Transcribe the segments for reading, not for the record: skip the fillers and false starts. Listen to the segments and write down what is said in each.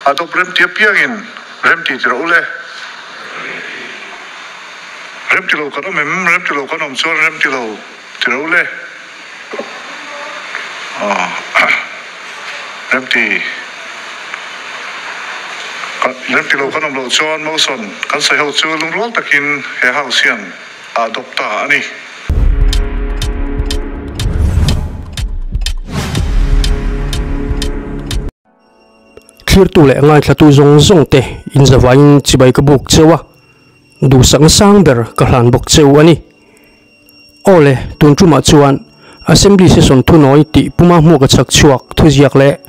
Adopt remti apiangin remti ti rawh u le. Remti lo kan awm em? Remti lo kan awm chuan remti lo ti rawh u le. Remti Remti lo kan awm loh chuan motion kan sawi ho chu lungrual takin he house hian a adopt ta a ni. Thlirtu leh ngaithlatu zawng zawng te inzavaiin chibai ka buk cheu a, duhsakna sang ber ka hlan bawk cheu a ni. Aw le, tun tumah chuan Assembly Session thunawi tih puma hmuak a chhak chhuak thuziak leh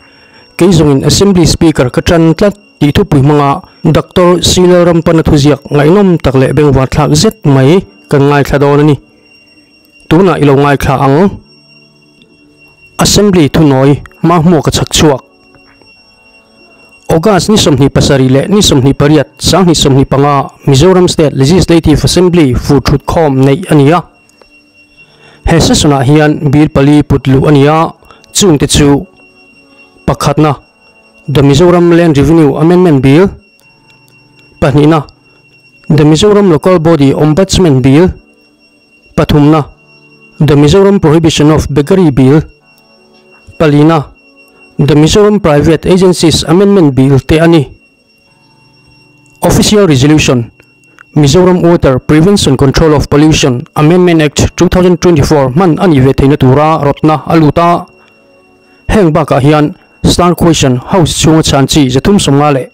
kei zawngin Assembly Speaker ka tan tlat tih thupui hmanga Doctor Srilal Rampana thuziak ngaihnawm tak leh bengvarthlak zet mai kan ngaithla dawn a ni. Tunah i lo ngaithla ang. Assembly thunawi hma hmuak a chhak chhuak. August ni 27 leh ni 28, 2025 Mizoram State Legislative Assembly fur thut khawm neih a ni a. He session-ah hian bill pali put luh a ni a, chungte chu, Pakhatna, The Mizoram Land Revenue Amendment Bill, Pahnihna, The Mizoram Local Body Ombudsman Bill, Pathumna, The Mizoram Prohibition of Beggary Bill, Palina, The Mizoram Private Agencies Amendment Bill te a ni. Official Resolution, Mizoram Water Prevention Control of Pollution Amendment Act 2024 hman a nih ve theihna tura rawtna a lut a. Heng bakah hian Star Question House chhunga chhan chi 350 leh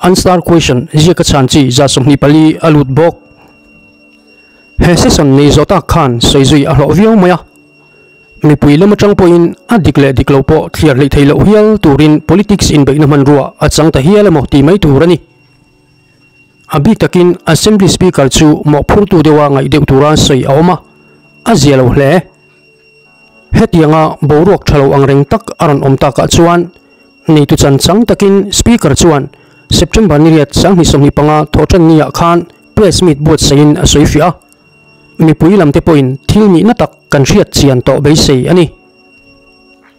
Unstar Question ziaka chhan chi 124 a lut bawk. He session nei zawh tak khan sawi zui a hlawh viau mai a, mipui lam atang pawhin a dik leh dik lo pawh thliar hleih theih loh hial turin politics inbeihna hmanrua a chang ta hial emaw tih mai tur a ni. A bik takin Assembly Speaker chu mawhphurtu deuha ngaih deuh tura sawi a awm a, a zia lo hle. Hetianga boruak tha lo ang reng tak a rawn awm takah chuan neitu chan chang takin Speaker chuan September ni riat 2025 thawhtan niah khan Press meet buatsaihin a sawi fiah a, mipui lamte pawhin thil nihna tak kan hriat chian tawh beisei a ni.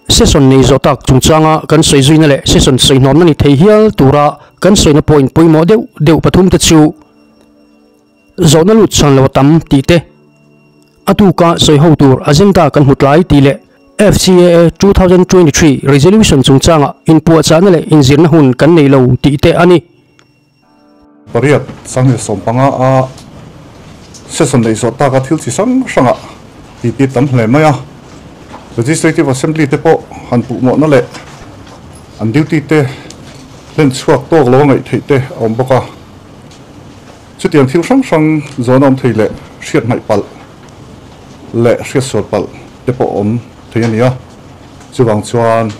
Session nei zawh tak chungchanga kan sawi zuina leh session sawi hnawmna ni thei hial tura kan sawina point pawimawh deuh deuh pathumte chu zawhna lut chhan lo a tam tih te, a tuka sawi ho tur agenda kan hmu tlai tih leh FCAA 2023 resolution chungchanga inpuahchahna leh inzirna hun kan nei lo tih te a ni. Pariat 2015 a session neih zawh taka thil chi hrang hrangah titi tam hle mai a, Legislative Assembly te pawh han puhmawhna leh an duty te hlen chhuak tawk lo a ngaih theih te a awm bawk a. Chutiang thil hrang hrang zawn a awm thei leh hriat hmaih palh leh hriat sual palh te pawh awm thei a ni a. Chuvang chuan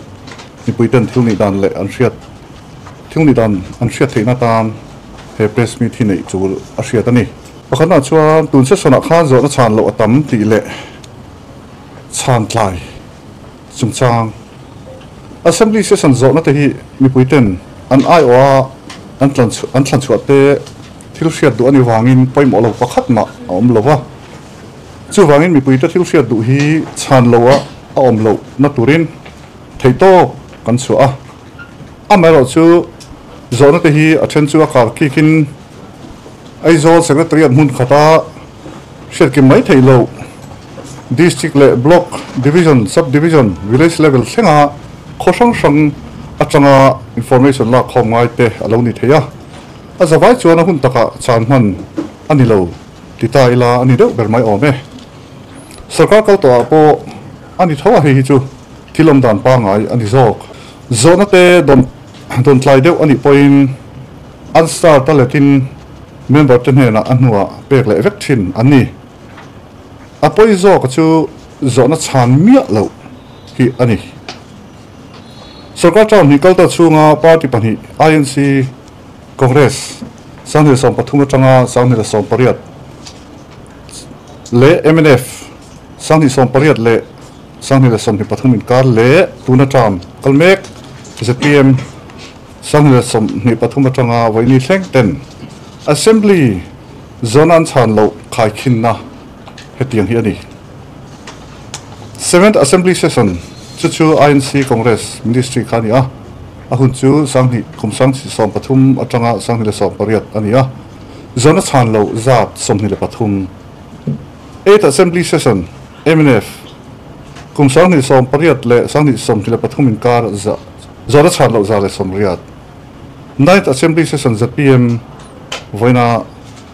mipui ten thil nih dan leh an hriat thil nih dan an hriat theihna tan he press meet hi neih chul a hriat a ni. Pakhatnaah chuan tun session-ah khan zawhna chhan loh a tam tih leh chhan tlai chungchang Assembly session zawhna te hi mipui ten an aiawha an tlan an thlan chhuah te thil hriat duh a ni vangin pawimawh lo pakhat mah a awm lo va. Chuvangin mipui te thil hriat duh hi chhan lo a a awm loh na turin theihtawk kan chhuah a. Amaherawh chu zawhna te hi a then chu a kar kikin Aizawl Secretariat hmun khata hriatkim mai theih loh District leh Block, Division, Sub Division, Village level thlenga khaw hrang hrang atanga information lak khawm ngai te a lo ni thei a. A zavai chuan a hun takah chan hman a ni lo ti ta ila a ni deuh ber mai awm e. Sorkar kal tawhah pawh a ni tho a, hei hi chu thil awm dan pangngai a ni zawk. Zawhna te dawn dawn tlai deuh a nih pawhin an start a letin member te hnenah a hnuah pek leh vek thin an ni. A pawi zawka chu zawhna chhan miah loh hi a ni. Sorkar term hnih kal ta chhunga party pahnih INC, Congress, 2013 atanga 2018 leh mnf, 2018 leh 2023 inkar leh tuna term kal mek zpm, 2023 atanga vawiini thleng ten Assembly Zawn an chhan loh khaikhinna hetiang hi a ni. Seventh Assembly Session chu chu INC Congress Ministry kha a ni a. A hun chu 2000 kum 2013 atanga 2018 a ni a, zawhna chhan loh zat 23. Eighth Assembly Session, mnf, kum 2018 leh 2023 inkar zawhna chhan loh 180. Ninth Assembly Session, zpm, vawiina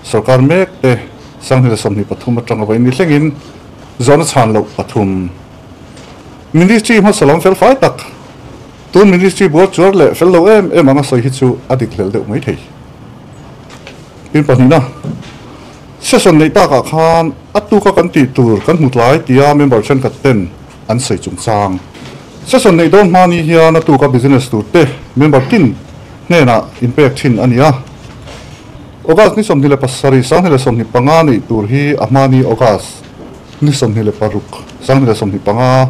sorkar mek te 2023 atanga vawiin ni thlengin zawhna chhan loh pathum. Ministry hmasa lam fel fai tak, tun Ministry buar chuar leh fel lo em em anga sawi hi chu a dik hlel deuh mai thei. Tin pahnihna, session neih takah khan a tuka kan tih tur kan hmu tlai tia member thenkhat ten an sawi chungchang. Session neih dawn hma ni hian a tuka business tur te member tin hnenah inpek thin a ni a. August ni 27, 2025 neih tur hi a hma ni August ni 26, 2025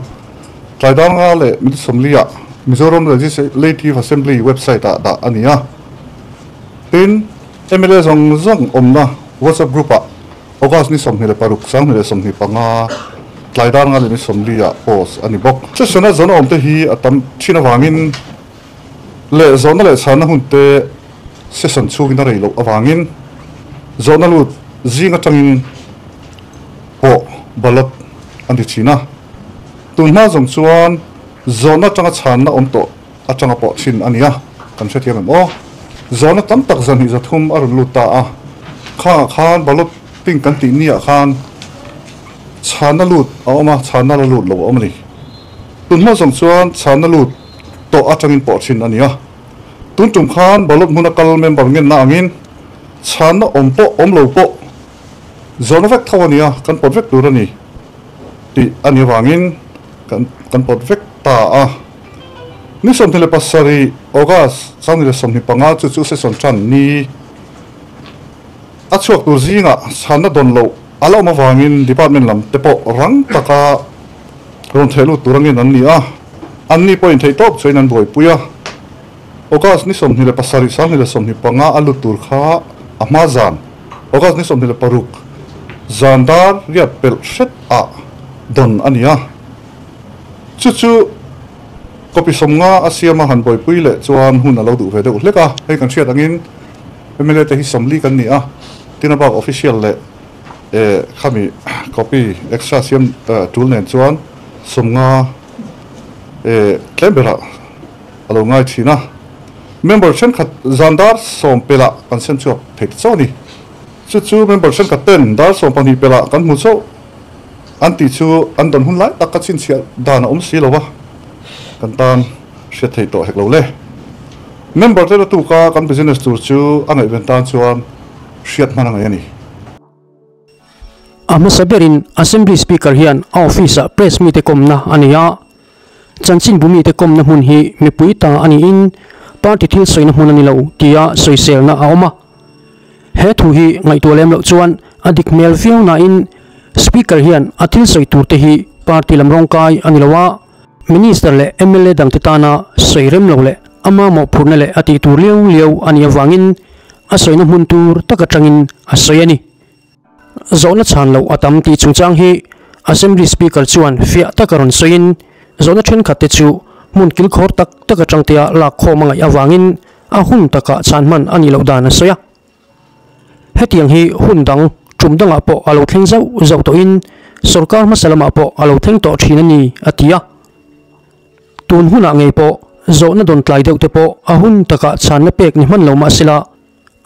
tlai dar nga leh minute 40 ah Mizoram Legislative Assembly website ah dah a ni a. Tin, mla zawng zawng awmna WhatsApp group ah August ni 26, 2025 tlai dar nga leh minute 40 ah post a ni bawk. Session a zawn awm te hi a tam thin avangin leh zawhna leh chhanna hun te session chhungin a rei loh avangin zawhna lut zing atangin pawh ballot a ni thin a. Tun hma zawng chuan zawhna atanga chhanna awm tawh atanga pawh thin a ni a, kan hrethiam em aw. Zawhna tam tak 203 a rawn lut ta a, khangah khan ballot ping kan tih niah khan chhanna lut a awm a, chhanna la lut lo a awm a ni. Tun hma zawng chuan chhanna lut tawh atangin pawh thin a ni a. Tun tum khan ballot hmuna kal member ngenna angin chhanna awm pawh awm lo pawh zawhna vek tho a ni a, kan pawt vek tur a ni tih a ni avangin kan kan pawt vek ta a. Ni 27 August 2025 chu chu session tan ni a chhuak tur zingah chhanna dawn loh a la awm avangin department lam te pawh rang taka rawn theh lut tur angin an ni a, an ni pawhin theih tawp chuan an buaipui a. August ni 27, 2025 a lut tur kha a hma zan August ni 26 zan dar riat pelh hret ah dawn a ni a. Chu chu copy 50 a siam a han buaipui leh chuan hun a lo duh ve deuh hlek a, hei kan hriat angin mla te hi 40 kan ni a, tin a bak official leh khami copy extra siam tul nen chuan 50 tlem berah a lo ngai thin a. Member thenkhat zan dar 10 pelah kan sem chhuak thei ta chauh a ni. Chu chu member thenkhat ten dar 12 pelah kan hmu chauh an tih chu an dawn hun lai tak ka chhinchhiah dan a awm si lo a, kan tan hriat theih tawh hek lo le. Member te la tuka kan business tur chu a ngaihven tan chuan hriat hman a ngaih a ni. A hmasa berin Assembly Speaker hian a office-ah press mite kawmna a nei a. Chanchinbu mite kawmna hmun hi mipui ta a niin party thil sawina hmun a ni lo tia sawiselna a awm a. He thu hi ngaihtuah lem loh chuan a dik hmel viau nain Speaker hian a thil sawi tur te hi party lam rawngkai a ni lo a, Minister leh mla dangte tana sawi rem lo leh a mamawh phurna leh a tih tur liau liau a nih avangin a sawina hmun tur tak atangin a sawi a ni. Zawhna chhan loh a tam tih chungchang hi Assembly Speaker chuan fiah taka rawn sawiin zawhna thenkhat te chu hmun kilkhawr tak tak atang tea lak khawm a ngaih avangin a hun takah chhan hman a nih loh dan a sawi a. Hetiang hi hun dang tum dangah pawh a lo thleng zauh zauh tawhin sorkar hmasa lamah pawh a lo thleng tawh thin a ni a ti a. Tun hunah ngei pawh zawhna dawn tlai deuh te pawh a hun takah chhanna pek ni hman lo mahsela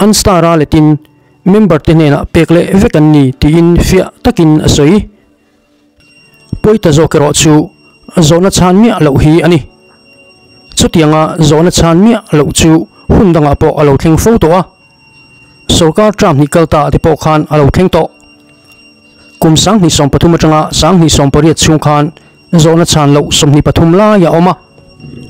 an star a letin member te hnenah pek leh vek an ni tiin fiah takin a sawi. Pawita zawk erawh chu zawhna chhan miah loh hi a ni. Chutianga zawhna chhan miah loh chu hun dangah pawh a lo thleng fo tawh a. Sorkar term hnih kal ta te pawh khan a lo thleng tawh. Kum 2013 atanga 2018 chhung khan zawhna chhan loh 23 lai a awm a.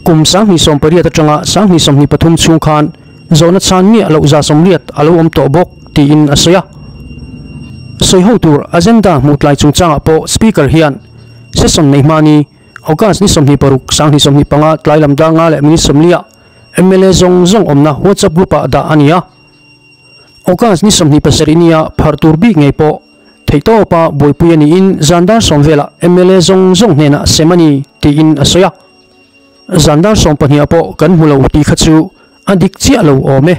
Kum 2018 atanga 2023 chhung khan zawhna chhan miah loh 180 a lo awm tawh bawk tiin a sawi a. Sawi ho tur agenda hmuh tlai chungchangah pawh Speaker hian session nei hma ni August ni 26, 2025 tlai lam dar nga leh minute 40 ah mla zawng zawng awmna WhatsApp group ah dah a ni a. August ni 27 nia phar tur bik ngei pawh theihtawpa buaipui a niin zan dar 10 velah mla zawng zawng hnenah sem a ni tiin a sawi a. Zan dar 12 ah pawh kan hmu lo tih kha chu a dik chiah lo awm e.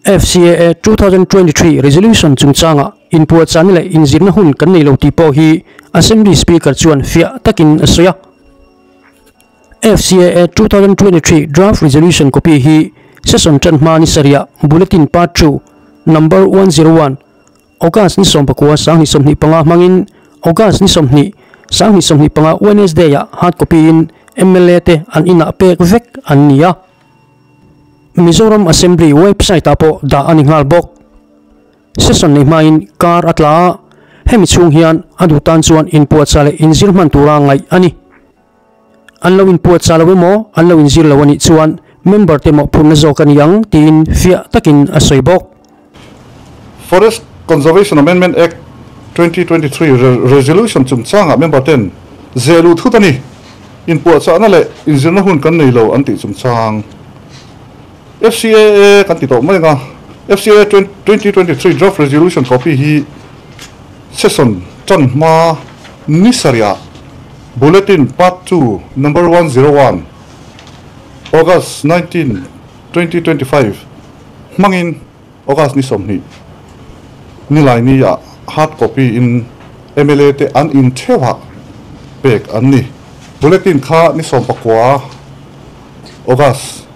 FCAA 2023 Resolution chungchanga inpuahchahna leh inzirna hun kan nei lo tih pawh hi Assembly Speaker chuan fiah takin a sawi a. FCAA 2023 Draft Resolution copy hi Session tan hma ni sarihah Bulletin Part 2 Number 101 August ni 19 2025 hmangin August ni 20 2025 Wednesday-ah hard copy-in mla te an inah pek vek an ni a. Mizoram Assembly website-ah pawh dah a ni nghal bawk. Session nei hmain kar a tla a, hemi chhung hian a duh tan chuan inpuahchah leh inzir hman tura ngaih a ni. An lo inpuahchah lo emaw, an lo inzir lo a nih chuan member te mawhphurhna zawk a ni ang tiin fiah takin a sawi bawk. Forest Conservation Amendment Act 2023 Resolution chungchangah member ten zeh luh thut a ni. Inpuahchahna leh inzirna hun kan nei lo an tih chungchang FCAA kan ti tawh mai ang a, FCAA 2023 Draft Resolution copy hi Session tan hma ni sarihah Bulletin Part 2 Number 101 August 19, 2025 hmangin August ni 20 Nilaini ah hard copy in mla te an in theuh ah pek an ni. Bulletin kha ni 19 August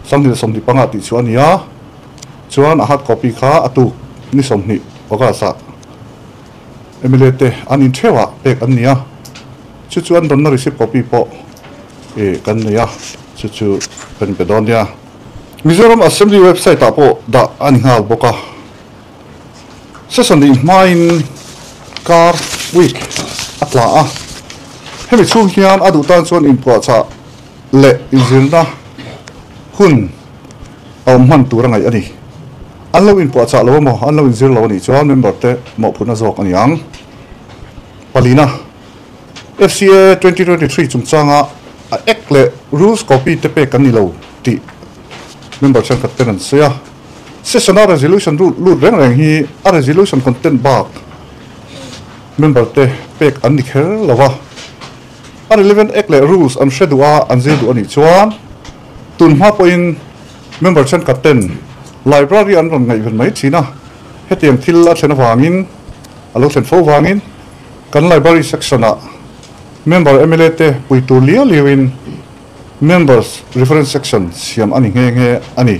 2025 tih chu a ni a, chuan a hard copy kha a tuk ni 20 August ah mla te an in theuh ah pek an ni a, chu chu an dawnna receipt copy pawh kan nei a, chu chu kan pe dawn nia. Mizoram Assembly website ah pawh dah a ni nghal bawk a. Session nih hmain kar, week, a tla a, hemi chhung hian a duh tan chuan inpuahchah leh inzirna hun a awm hman tur a ngaih a ni. An lo inpuahchah lo emaw, an lo inzir lo a nih chuan member te mawhphurhna zawk a ni ang. Palina, FCA 2023 chungchanga a Act leh Rules copy te pek an ni lo tih member thenkhat ten an sawi a. Session a resolution lut reng reng hi a resolution content bak member te pek an ni kher lo va. A relevant Act leh Rules an hre duh a, an zir duh a nih chuan tun hma pawhin member thenkhat ten library an rawn ngaihven mai thin a. Hetiang thil a thlen avangin, a lo thlen fo vangin kan library section ah member mla te pui tur liau liauin Members Reference Section siam a ni nghe nghe a ni.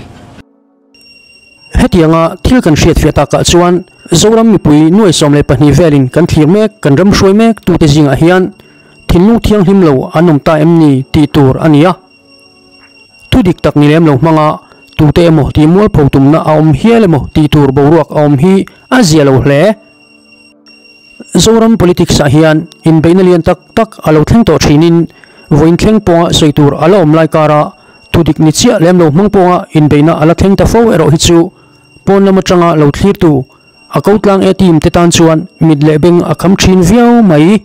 Hetianga thil kan hriat fiah takah chuan Zoram mipui nuai 12 velin kan thlir mek, kan ram hruai mek tute zingah hian thinlung thianghlim lo an awm ta em ni tih tur a ni a. Thu dik tak ni lem lo hmanga tute emaw tih mualpho tumna a awm hial emaw tih tur boruak a awm hi a zia lo hle. Zoram politics ah hian inbeihna lian tak tak a lo thleng tawh thinin vawiin thleng pawnga sawi tur a la awm lai kara thu dik ni chiah lem lo hmang pawnga inbeihna a la thleng ta fo erawh hi chu pawn lam atanga lo thlirtu a ko tlang e team te tan chuan mit leh beng a kham thin viau mai.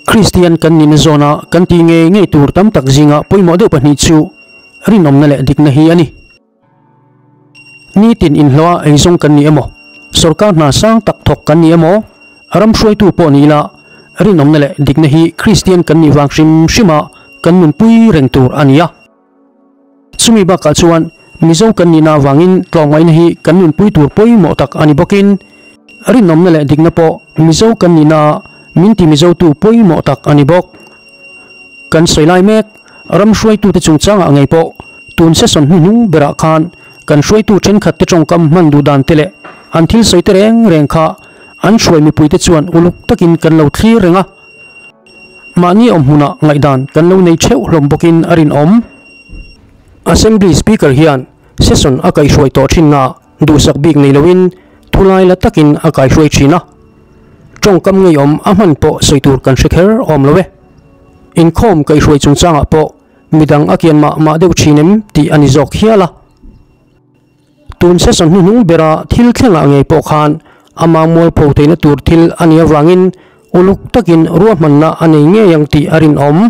Kristian kan nihna zawna kan tih ngei ngei tur tam tak zinga pawimawh deuh pahnih chu rinawmna leh dikna hi a ni. Nitin inhlawha eizawng kan ni emaw, sorkar hna sang tak thawk kan ni emaw, ram hruaitu pawh ni ila, rinawmna leh dikna hi Kristian kan nih vang hrim hrima kan nunpui reng tur a ni a. Chumi bakah chuan Mizo kan nihna avangin tlawmngaihna hi kan nunpui tur pawimawh tak a ni bawkin, rinawmna leh dikna pawh Mizo kan nihna min ti Mizotu pawimawh tak a ni bawk. Kan sawi lai mek, ram hruaitute chungchangah ngei pawh tun session hnuhnung berah khan kan hruaitu thenkhatte tawngkam hman duh dan te leh an thil sawi te reng reng kha an hruai mipuite chuan uluk takin kan lo thlir reng a. Mahni awm hmunah ngaihdan kan lo nei theuh hlawm bawkin a rinawm. Assembly Speaker hian session a kaihhruai tawh thinna duhsak bik nei loin thulai la takin a kaihhruai thin a. Tawngkam ngeiawm a hman pawh sawi tur kan hre kher awm lo e. Inkhawm kaihhruai chungchangah pawh midang a kian mah mah deuh thin em tih a ni zawk hial a. Tun session hnuhnung bera thil thlengah ngei pawh khan ama mualpho theihna tur thil a nih avangin uluk takin ruahmanna a nei ngei ang tih a rinawm.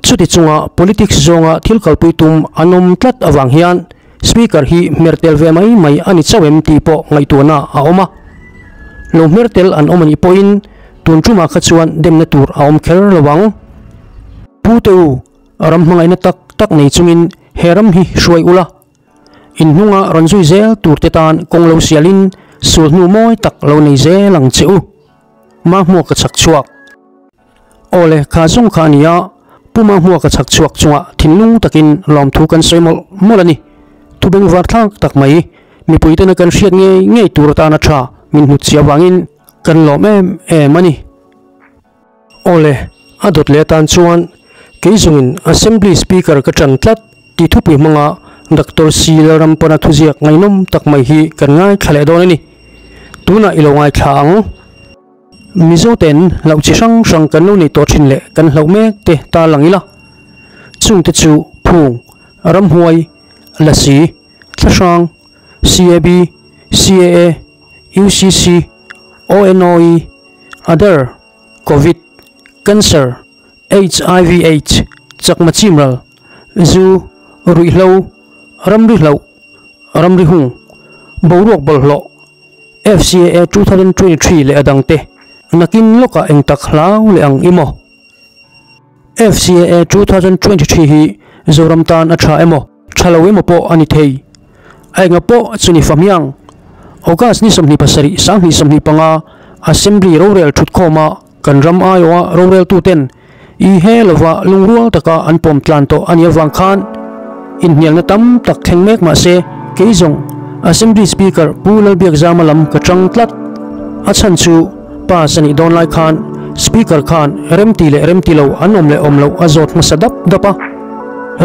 Chuti chunga politics zawnga thil kalpui tum an awm tlat avang hian Speaker hi hmer tel ve mai mai a ni chauh em tih pawh ngaihtuahna a awm a. Lo hmer tel an awm a nih pawhin tun tumah kha chuan demna tur a awm kher lo ang. Pu te u, ram hmangaihna tak tak nei chungin he ram hi hruai ula, in hnunga rawn zui zel tur te tan kawng lo sialin sul hnu mawi tak lo nei zel ang che u. Mahmuaka chhak chhuak. Awle, kha zawng kha a ni a, Pu Mahmuaka chhak chhuak chungah thinlung takin lawmthu kan sawi mawlh mawlh a ni. Thu bengvar thlak tak mai, mipuitena kan hriat ngei ngei tur atana tha min hnutchhiah avangin kan lawm em em a ni. Awle, a dawt leh atan chuan kei zungin Assembly Speaker ka ṭan tlat tih thupui hmanga Doctor C Lalrampana thuziak ngaihnawm tak mai hi kan ngaithla leh dawn a ni. Tunah i lo ngaithla ang. Mizo ten hlauh chi hrang hrang kan lo nei tawh thin leh kan hlauh mek te ta lang ila. Chungte chu Phung, Ramhuai, Lasi, Thlahrang, CAB, CAA, UCC, ONOE, Other, Covid, Cancer, HIV Aids, Chakma Chimral, Zu, Ruihhlo, Ramri Hlauh, Ramri Hung, Boruak Bawlhhlawh, FCAA 2023 leh a dangte nakin lawkah eng tak hlau leh ang i maw? FCAA 2023 hi Zoram tan a tha emaw, tha lo emaw pawh a ni thei. A enga pawh chu ni fahmiang. August ni 27 2025 Assembly rorel thutkhawma kan ram aiawha roreltuten i he lova lungrual taka an pawm tlan tawh a nih avang khan inhnialna tam tak thleng mek mah se kei zawng Assembly Speaker Pu Lalbiakzama lam ka chang tlat. A chhan chu pass a nih dawn lai khan Speaker khan remti leh remti lo an awm leh awm loh a zawt hmasa dap dap a,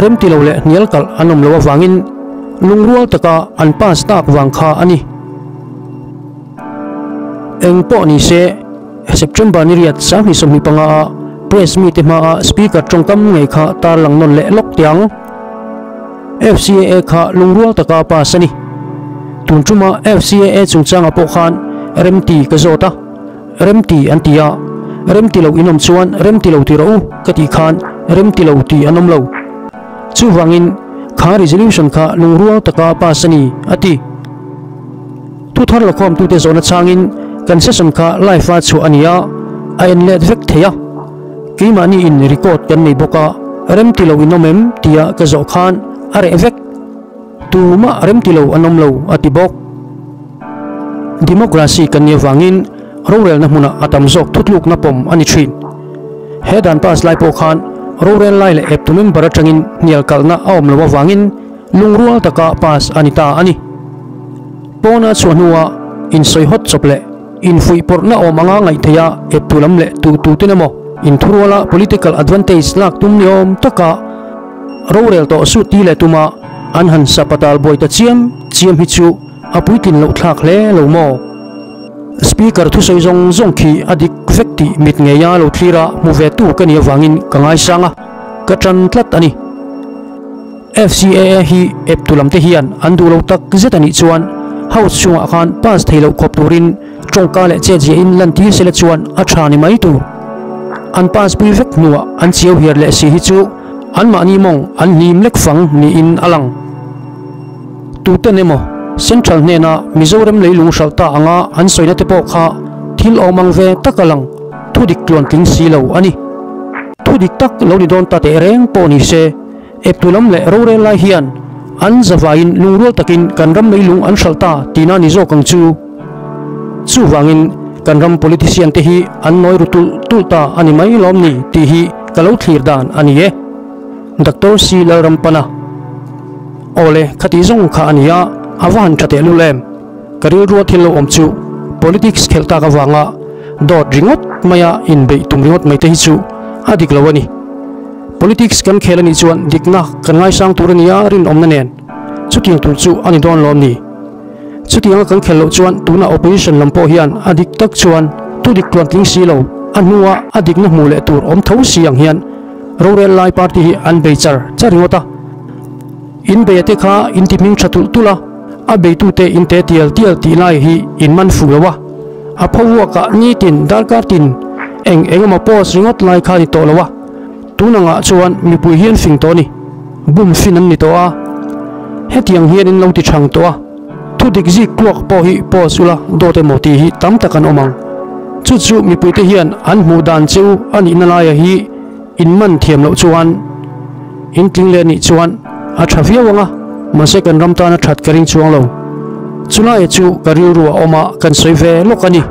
remti lo leh hnial kalh an awm loh avangin lungrual taka an pass tak vang kha a ni. Eng pawh ni se, September ni riat 2025 ah Press mite hmaah Speaker tawngkam ngei kha tarlang nawn leh lawk teh ang. FCAA kha lungrual taka pass a ni. Tun ṭuma FCAA chungchangah pawh khan remti ka zawt a, remti an ti a, remti lo in awm chuan remti lo ti rawh u ka tih khan remti lo ti an awm lo. Chuvangin kha resolution kha lungrual taka pass a ni, a ti. Thuthar lakhawmtute zawhna changin kan session kha live a chhuah a ni a, a en let vek thei a. Keimahni in record kan nei bawk a, remti lo in awm em tia ka zawh khan a reh vek. Tumah remti lo an awm lo, a ti bawk. Democracy kan nih avangin rorelna hmunah a tam zawk thutlukna pawm a ni thin. He dan pass lai pawh khan rorel lai leh eptu member atangin hnial kalhna a awm loh avangin lungrual taka pass a ni ta a ni. Pawna chhuah hnuah insawi hawt chawp leh infuihpawrhna awm anga ngaih theih a eptu lam leh tu tuten emaw inthuruala political advantage lak tum ni awm taka rorel tawh suh ti leh tuma an han sapatal buai ta chiam chiam hi chu a puitlin loh thlak hle lo maw? Speaker thusawi zawng zawng khi a dik vek tih mit ngeia lo thlir a hmu ve tu ka nih avangin ka ngaisang a, ka tan tlat a ni. FCAA hi eptu lamte hian an duh lo tak zet a nih chuan House chhungah khan pass thei loh khawp turin tawngka leh chetziahin lantir sela chuan a tha ni mai tur. An pass pui vek hnuah an chiau hiar leh si hi chu anmahni mawng an hlim lek fang niin a lang. Tuten emaw Central hnena Mizoram leilung hralh ta anga an sawina te pawh kha thil awm ang ve tak a lang, thu dik tluantling si lo a ni. Thu dik tak lo ni dawn ta teh reng pawh ni se, eptu lam leh rorel lai hian an zavaiin lungrual takin kan ram leilung an hralh ta tihna ni zawk ang chu. Chuvangin kan ram politician te hi an nawi ru tulh tulh ta a ni mai lawm ni tih hi ka lo thlir dan a ni e. Doctor C Lalrampana. Awle, khati zawng kha a ni a, a va han tha tehlul em? Ka rilrua thil lo awm chu politics khelh tak avanga dawt ringawt maia inbeih tum ringawt mai te hi chu a dik lo a ni. Politics kan khel a nih chuan dikna kan ngaisang tur a nia rinawmna nen chutiang tur chu a ni dawn lawm ni. Chutianga kan khelh loh chuan tuna opposition lam pawh hian a dik tak chuan thu dik tluantling si lo, a hnua a dikna hmuh leh tur awm tho si ang hian rorel lai party hi an bei char char ringawt a. In beia te kha in ti hming tha tulh tulh a, a beitute in te tial tial tih lai hi in man fuh lo a. A pho huakah nitin darkar tin eng eng emaw post ringawt lai kha ni tawh lo a. Tun angah chuan mipui hian fing tawh a ni, bum fin an ni tawh a. Hetiang hian in lo ti chhang tawh a, thu dik zik tluak pawh hi post ula dawt emaw tih hi tam tak an awm ang. Chu chu mipuite hian an hmuh dan che u a nihna laia hi. In man thiam loh chuan in tling leh nih chuan a tha viau ang a, mahse kan ram tan a that ka ring chuang lo. Chulai chu ka rilru a awm a, kan sawi ve lawk a ni.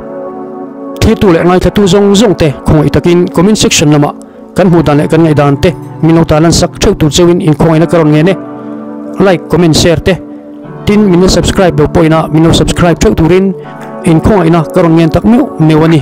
Thirtu leh ngaithlatu zawng zawng te khawngaih takin comment section lamah kan hmuh dan leh kan ngaihdan te min lo tarlan sak theuh tur cheuhin inkhawngaihna ka rawn ngen e. Like, comment, share te tin min la subscribe lo pawhin a min lo subscribe theuh turin inkhawngaihna ka rawn ngen tak meuh meuh a ni.